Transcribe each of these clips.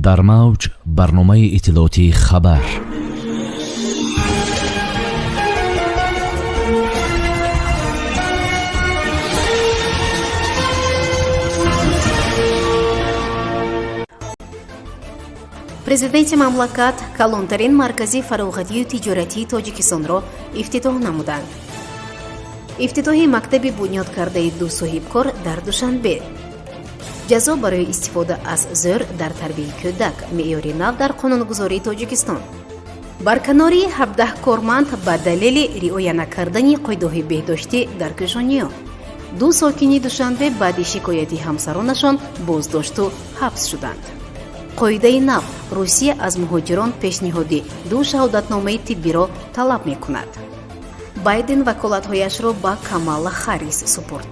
Дар мавҷ барномаи иттилоотии «Хабар». Президенти мамлакат калонтарин маркази фароғатию тиҷоратии Тоҷикистонро ифтитоҳ намуданд. Ифтитоҳи мактаби бунёд кардаи ду соҳибкор дар Душанбе. Ҷазо барои истифода аз зӯр дар тарбияи кӯдак, меъёри нав дар қонунгузории Тоҷикистон. Барканории 17 корманд ба далели риоя накардани қоидаҳои беҳдоштӣ дар Кӯшониё. Ду сокини Душанбе баъди шикояти ҳамсаронашон боздошту ҳабс шуданд. Қоидаи нав: Русия аз муҳоҷирон пешниҳоди ду шаҳодатномаи тиббиро талаб мекунад. Байден ваколатҳояшро ба Камала Харрис супурд.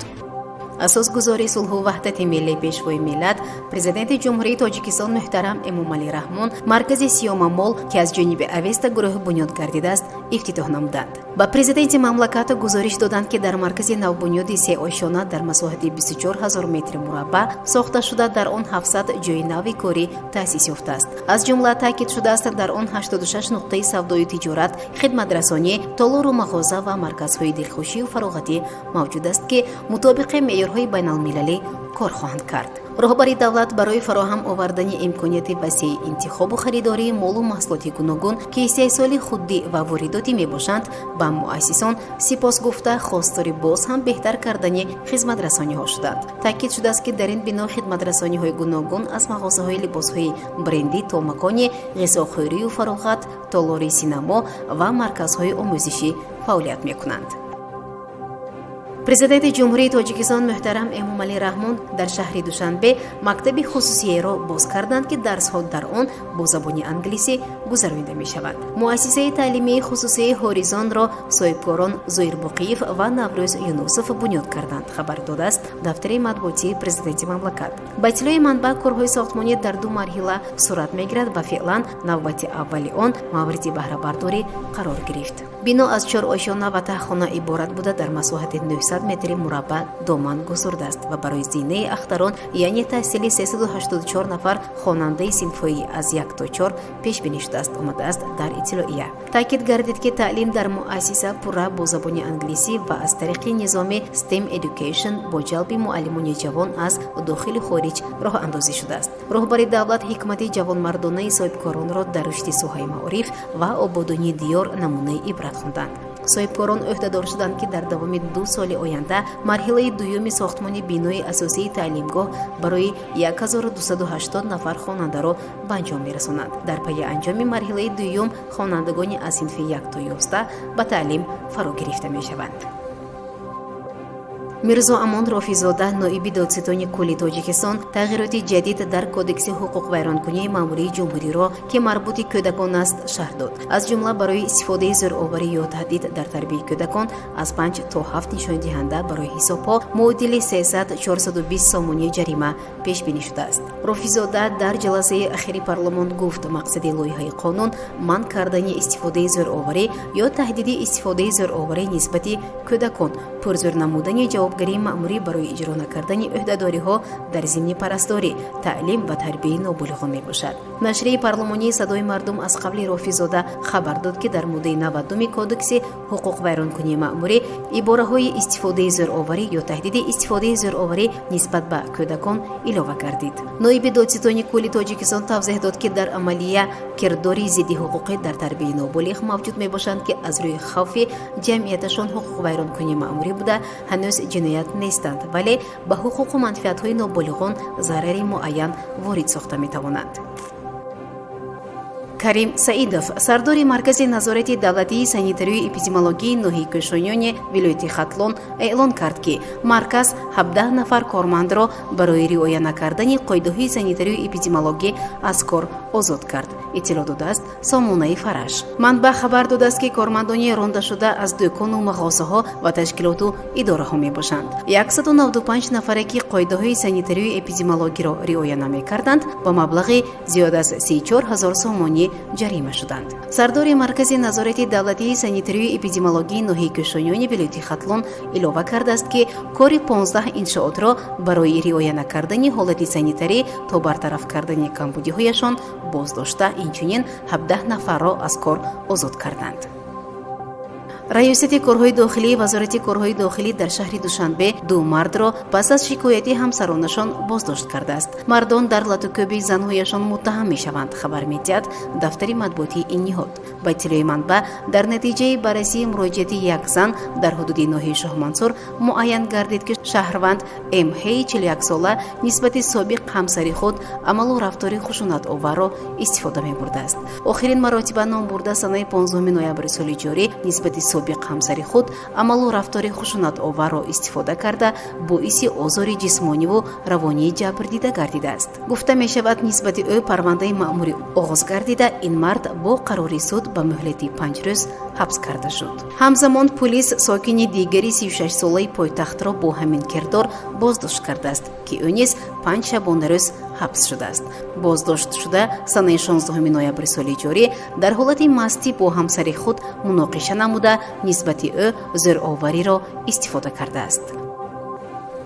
Асосгузори сулҳу ваҳдати миллӣ, Пешвои миллат, Президенти Ҷумҳурии Тоҷикистон муҳтарам Эмомалӣ Раҳмон маркази Сиёма Мол, ки аз ҷониби Авеста гурӯҳ бунёд гардидааст, ифтитоҳ намуданд. Ба президенти мамлакат гузориш доданд, ки дар маркази навбунёди сеошёна дар масоҳати 24 ҳазор метри мураббаъ сохта шуда, дар он 700 ҷойи нави корӣ таъсис ёфтааст. Аз ҷумла таъкид шудааст, дар он 86 нуқтаи савдою тиҷорат, хидматрасонӣ, толору мағоза ва марказҳои дилхушию фароғатӣ мавҷуд аст, ки мутобиқи меъёрҳои байналмилалӣ кор хоҳанд кард. Роҳбари давлат барои фароҳам овардани имконияти васеи интихобу харидории молу маҳсулоти гуногун, ки истеҳсоли худдӣ ва воридотӣ мебошанд, ба муассисон сипос гуфта, хостори боз ҳам беҳтар кардани хизматрасониҳо шуданд. Таъкид шудааст, ки дар ин бино хидматрасониҳои гуногун аз мағозаҳои либосҳои брендӣ то макони ғизохӯрию фароғат, толори синамо ва марказҳои омӯзишӣ фаъолият мекунанд. Президенти Ҷумҳурии Тоҷикистон муҳтарам Эмомалӣ Раҳмон дар шаҳри Душанбе мактаби хусусиеро боз карданд, ки дарсҳо дар он бо забони англисӣ гузаронида мешаванд. Муассисаи таълимии хусусии «Ҳоризонро» соҳибкорон Зоир Боқиев ва Наврӯз Юнусов бунёд карданд, хабар додааст дафтари матбуотии президенти мамлакат. Ба иттилои манбаъ, корҳои сохтмонӣ дар ду марҳила сурат мегирад ва феълан навбати аввали он мавриди баҳрабардорӣ қарор гирифт. Бино аз чор ошёна ва таҳхона иборат буда, дар масоҳати 900 метри мураббаъ доман гузурдааст ва барои зинаи ахтарон, яъне таҳсили 384 нафар хонандаи синфҳои аз 1 то 4 пешбинӣ шудааст, омадааст дар иттилоия. Таъкид гардид, ки таълим дар муассиса пурра бо забони англисӣ ва аз тариқи низоми STEM Education бо ҷалби муаллимони ҷавон аз дохили хориҷ роҳандозӣ шудааст. Роҳбари давлат ҳикмати ҷавонмардонаи соҳибкоронро дар рушди соҳаи маориф ва ободонии диёр намунаи ибрат хонданд. Соҳибкорон ӯҳдадор шуданд, ки дар давоми 2 соли оянда марҳилаи дуюми сохтмони бинои асосии таълимгоҳ барои 1280 нафар хонандаро ба анҷом мерасонанд. Дар пайи анҷоми марҳилаи дуюм хонандагони аз синфи 1 то 11 ба таълим фаро гирифта мешаванд. Мирзо Амон Рофизода, ноиби додситони кулли Тоҷикистон, тағйироти ҷадид дар Кодекси ҳуқуқвайронкунии маъмурии ҷумҳуриро, ки марбути кӯдакон аст, шарҳ дод. Аз ҷумла барои истифодаи зӯроварӣ ё таҳдид дар тарбияи кӯдакон аз 5 то 7 нишондиҳанда барои ҳисобҳо муодили 300-420 сомонӣ ҷарима пешбинӣ шудааст. Рофизода дар ҷаласаи ахири парлумон гуфт, мақсади лоиҳаи қонун манъ кардани истифодаи зӯроварӣ ё таҳдиди истифодаи зӯроварӣ нисбати кӯдакон, пурзӯр намудани ҷавобгарии маъмурӣ барои иҷро накардани ӯҳдадориҳо дар зимни парасторӣ, таълим ва тарбияи ноболиғон мебошад. Нашрияи парлумонии «Садои мардум» аз қавли Рофизода хабар дод, ки дар моддаи 90 Кодекси ҳуқуқвайронкунии маъмурӣ ибораҳои истифодаи зӯроварӣ ё таҳдиди истифодаи зӯроварӣ нисбат ба кӯдакон илова гардид. Ноиби додситони кулли Тоҷикистон тавзеҳ дод, ки дар амалия кирдори зиддиҳуқуқӣ дар тарбияи ноболиғ мавҷуд мебошанд, ки аз рӯи хавфи ҷамъияташон ҳуқуқвайронкунии маъмурӣ буда, ҳанӯз ҷиноят нестанд, вале ба ҳуқуқу манфиатҳои ноболиғон зарари муайян ворид сохта метавонанд. Карим Саидов, сардори Маркази назорати давлатии санитарию эпидемиологии ноҳияи Кӯшониёни вилояти Хатлон, эълон кард, ки марказ 17 нафар кормандро барои риоя накардани қоидаҳои санитарию эпидемиологӣ аз кор озод кард, иттилоъ додааст сомонаи «Фараш». Манбаъ хабар додааст, ки кормандони рондашуда аз дӯкону мағозаҳо ва ташкилоту идораҳо мебошанд. 195 нафаре, ки қоидаҳои санитарию эпидемиологиро риоя намекарданд, ба маблағи зиёд аз 34 ҳазор сомонӣ ҷарима шуданд. Сардори Маркази назорати давлатии санитарию эпидемиологии ноҳияи Кӯшониёни вилояти Хатлон илова кардааст, ки кори 15 иншоотро барои риоя накардани ҳолати санитарӣ то бартараф кардани камбудиҳояшон боздошта, инчунин 17 нафарро аз кор озод карданд. Раёсати корҳои дохилии Вазорати корҳои дохилӣ дар шаҳри Душанбе ду мардро пас аз шикояти ҳамсаронашон боздошт кардааст. Мардон дар латукӯби занҳояшон муттаҳам мешаванд, хабар медиҳад дафтари матбуотии ин ниҳод. Ба иттилои манбаъ, дар натиҷаи баррасии муроҷиати як зан дар ҳудуди ноҳияи Шоҳмансур муайян гардид, ки шаҳрванд Мҳ 41-сола нисбати собиқ ҳамсари худ амалу рафтори хушунатоварро истифода мебурдааст. Охирин маротиба номбурда санаи 15 ноябри соли ҷорӣ нисбати собиқ ҳамсари худ амалу рафтори хушунатоварро истифода карда, боиси озори ҷисмониву равонии ҷабрдида гардидааст. Гуфта мешавад, нисбати ӯ парвандаи маъмурӣ оғоз гардида, ин мард бо қарори суд ба муҳлати 5 рӯз ҳабс карда шуд. Ҳамзамон пулис сокини дигари 36-солаи пойтахтро бо ҳамин кирдор боздошт кардааст, ки ӯ низ 5 шабонарӯз ҳабс шудааст. Боздоштшуда санаи 16 ноябри соли ҷорӣ дар ҳолати мастӣ бо ҳамсари худ муноқиша намуда, нисбати ӯ зӯровариро истифода кардааст.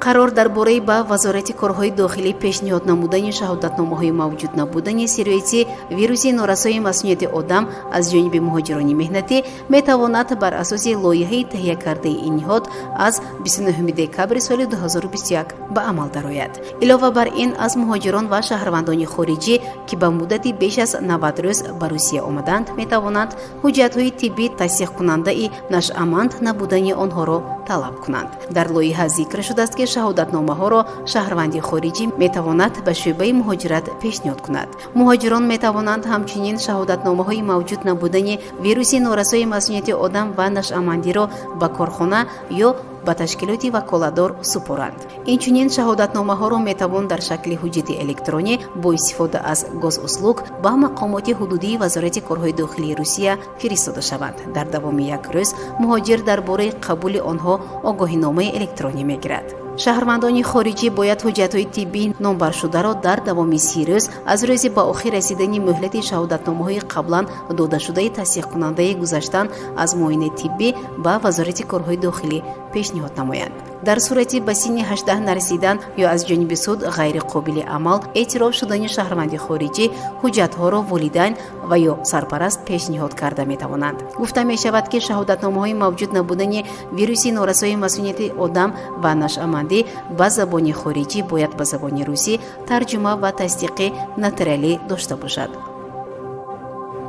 Қарор дар бораи ба Вазорати корҳои дохилӣ пешниҳод намудани шаҳодатномаҳои мавҷуд набудани сирояти вируси норасои масунияти одам аз ҷониби муҳоҷирони меҳнатӣ метавонад бар асоси лоиҳаи таҳиякардаи ин ниҳод аз 29 декабри соли 2021 ба амал дарояд. Илова бар ин, аз муҳоҷирон ва шаҳрвандони хориҷӣ, ки ба муддати беш аз 90 рӯз ба Русия омаданд, метавонанд ҳуҷҷатҳои тиббӣ тасдиқкунандаи нашъаманд набудани онҳоро талаб кунанд. Дар лоиҳа зикр шудааст, ки шаҳодатномаҳоро шаҳрванди хориҷӣ метавонад ба шӯъбаи муҳоҷират пешниҳод кунад. Муҳоҷирон метавонанд ҳамчунин шаҳодатномаҳои мавҷуд набудани вируси норасои масунияти одам ва нашъамандиро ба корхона ё ба ташкилоти ваколатдор супоранд. Инчунин шаҳодатномаҳоро метавон дар шакли ҳуҷҷати электронӣ бо истифода аз Госуслуг ба мақомоти ҳудудии Вазорати корҳои дохилии Русия фиристода шаванд. Дар давоми як рӯз муҳоҷир дар бораи қабули онҳо огоҳиномаи электронӣ мегирад. Шаҳрвандони хориҷӣ бояд ҳуҷҷатҳои тиббии номбаршударо дар давоми 30 рӯз аз рӯзи ба охир расидани муҳлати шаҳодатномаҳои қаблан додашудаи тасдиқкунандаи гузаштан аз муоинаи тиббӣ ба Вазорати корҳои дохилӣ пешниҳод намоянд. Дар сурати ба синни 18 нарасидан ё аз ҷониби суд ғайриқобили амал эътироф шудани шаҳрванди хориҷӣ ҳуҷҷатҳоро волидайн ва ё сарпараст пешниҳод карда метавонанд. Гуфта мешавад, ки шаҳодатномаҳои мавҷуд набудани вируси норасои масунияти одам ва нашъамандӣ ба забони хориҷӣ бояд ба забони русӣ тарҷума ва тасдиқи нотариалӣ дошта бошад.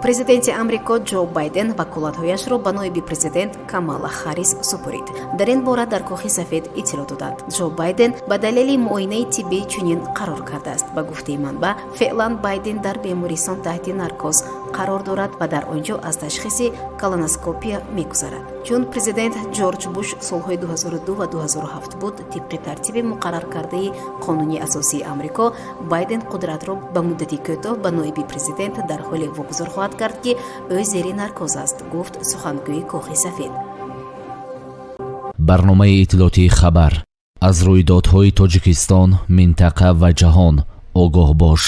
Президенти Амрико Ҷо Байден ваколатҳояшро ба ноиби президент Камала Харрис супорид. Дар ин бора дар Кохи Сафед иттилоъ доданд. Ҷо Байден ба далели муоинаи тиббӣ чунин қарор кардааст. Ба гуфтаи манбаъ, феълан Байден дар бемористон таҳти наркоз қарор дорад ва дар он ҷо аз ташхиси колоноскопия мегузарад. Чун президент Ҷорҷ Буш солҳои 2002 ва 2007 буд, тибқи тартиби муқарраркардаи Қонуни асосии Амрико, Байден қудратро ба муддати кӯтоҳ ба ноиби президент дар ҳоле вогузор хоҳад кард, ки ӯ зери наркоз аст, гуфт сухангӯи Кохи Сафед. Барномаи иттилоотии «Хабар». Аз рӯйдодҳои Тоҷикистон, минтақа ва ҷаҳон огоҳ бош.